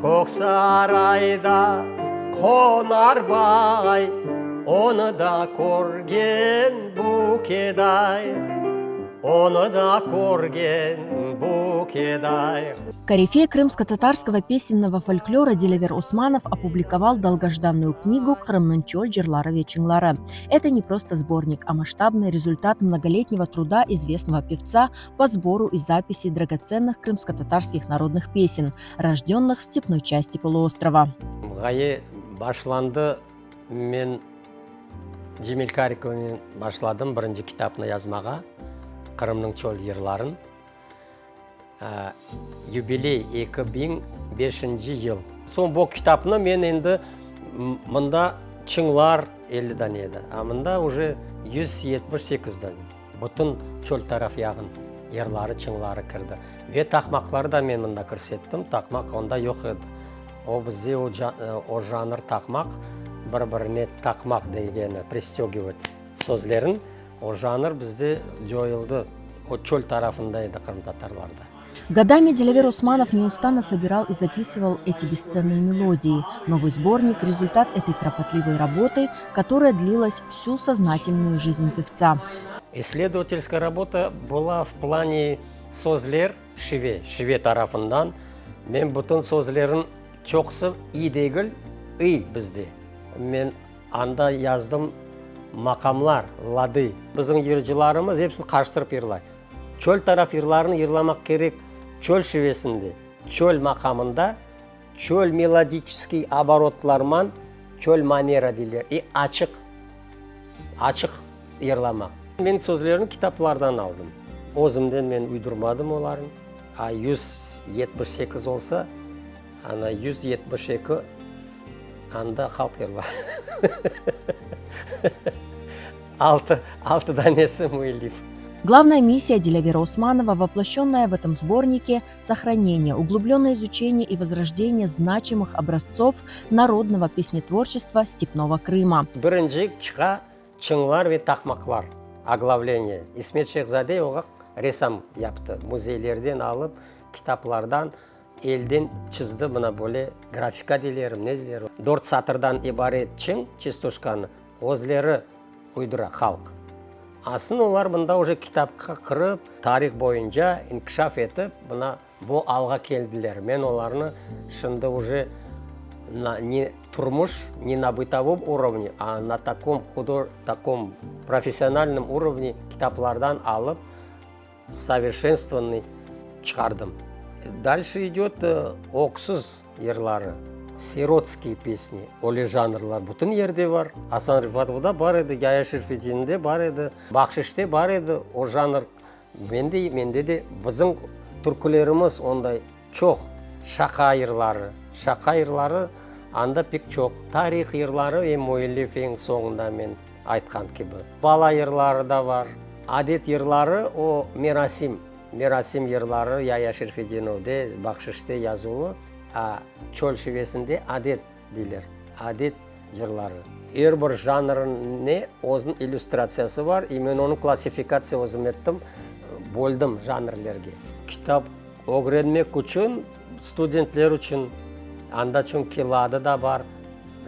Kök sarayda qonar bay, Onı da körgen bu keday, Onı da körgen bu keday. Корифей крымско-татарского песенного фольклора Дилявер Османов опубликовал долгожданную книгу «Qırımnıñ çöl yırları ve çıñları». Это не просто сборник, а масштабный результат многолетнего труда известного певца по сбору и записи драгоценных крымско-татарских народных песен, рожденных в степной части полуострова. Ğaye başlandı, men Cemil Karikovnen başladım birinci kitapnı yazmağa, Qırımnıñ çöl yırların. Yubiley 2005-nci yıl. Soñ bu kitapnı men endi mında çıñlar 50 dane edi, a mında uje 178 dane. Bütün çöl taraf yağın yırları, çıñları kirdi. Ve taqmaqları da men mında kirsettim, taqmaq onda yoq edi. O bizde o, o janr taqmaq, bir-birine taqmaq degeni, pristögivat sözlerin, o janr bizde coyuldı, o çöl tarafında edi qırımtatarlarda. Годами Дилявер Османов неустанно собирал и записывал эти бесценные мелодии. Новый сборник – результат этой кропотливой работы, которая длилась всю сознательную жизнь певца. Исследовательская работа была в плане sözler, şive, şive tarafından. Men bütün sözlerin çoqusı i degil, ı bizde. Men anda yazdım maqamlar, ladı. Bizim yırcılarımız episini qarıştırıp yırlay. Çöl taraf yırlarını yırlamaq kerek çöl şivesinde, çöl maqamında, çöl melodiçeskiy oborotlarman, çöl manera deyler, i açıq, açıq yırlamaq. Men sözlerni kitaplardan aldım. Özümden men uydurmadım olarnı. A 178 olsa, ana 172 anda halq yırlar. Altı, altı danesi müellif. Главная миссия Дилявера Османова, воплощенная в этом сборнике – сохранение, углубленное изучение и возрождение значимых образцов народного песнетворчества Степного Крыма. Birinci çıqa çıñlar ve taqmaqlar, oglавление. İsmet Şehzade oğa resam yaptı. Müzeylerden alıp, kitaplardan elden çizdi, mına böyle grafika deylerim, ne deyler. Dört satırdan ibaret çıñ, çastuşkanı, özleri uydura halq. Aslında olar mında uje kitapqa kirip, tarih boyunca inkişaf etip, mına bu alğa keldiler. Men olarnı şimdi uje na ne turmuş, ne na bıtovom urovne, a na takom hudor takom professionalnom urovne kitaplardan alıp, soverşenstvovannıy çıqardım. Dalşe idet öksüz yırları, sirotskiye pesni, öyle janrlar bütün yerde bar. Asan Refatovda bar edi, Yaya Şerfedininde bar edi, Bahşişte bar edi o janr. Mende, mende de bizim türkülerimiz onday çoq. Şaqa yırları, şaqa yırları anda pek çoq. Tarih yırları ve müellif eñ soñunda men aytqan kibi. Bala yırları da bar. Adet yırları o merasim, merasim yırları Yaya Şerfedinovde, Bahşişte yazuvlı, a çöl şivesinde adet deyler, adet yırları. Er bir janrne özüniñ illüstratsiyası var, i men onı klassifikatsiya özüm ettim, böldim janrlerge. Kitap ögrenmek içün, studentler içün, anda çünki ladı da bar,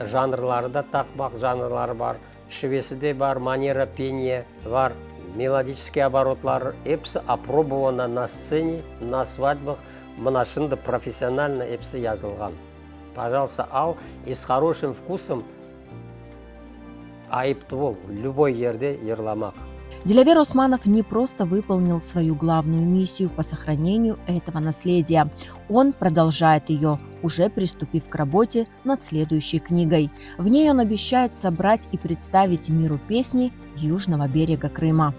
janrları da taqmaq janrları bar, şivesi de bar, manera peniya bar, melodiçeskiy oborotları, episi oprobovano na stsene, na svadbah, mına şimdi professionalno episi yazılğan. Pajalsa, al i s horoşim vkusom ayıp tuvul, lüboy yerde yırlamaq. Дилявер Османов не просто выполнил свою главную миссию по сохранению этого наследия. Он продолжает ее, уже приступив к работе над следующей книгой. В ней он обещает собрать и представить миру песни южного берега Крыма.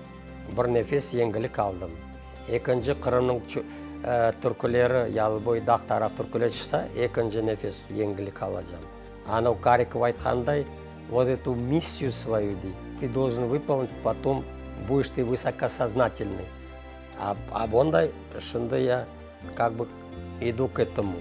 Bir nefes yengillik aldım. Ekinci Qırımnıñ türküleri, Yalıboyu dağ taraf türküleri çıqsa, ekinci nefes yengillik alacam. Anav Karikov aytqanday, vot etu missiyu svoyu, dey, ты должен выполнить, потом будешь ты высокосознательный. A, a bonday şimdi ya kak bı idu k etomu.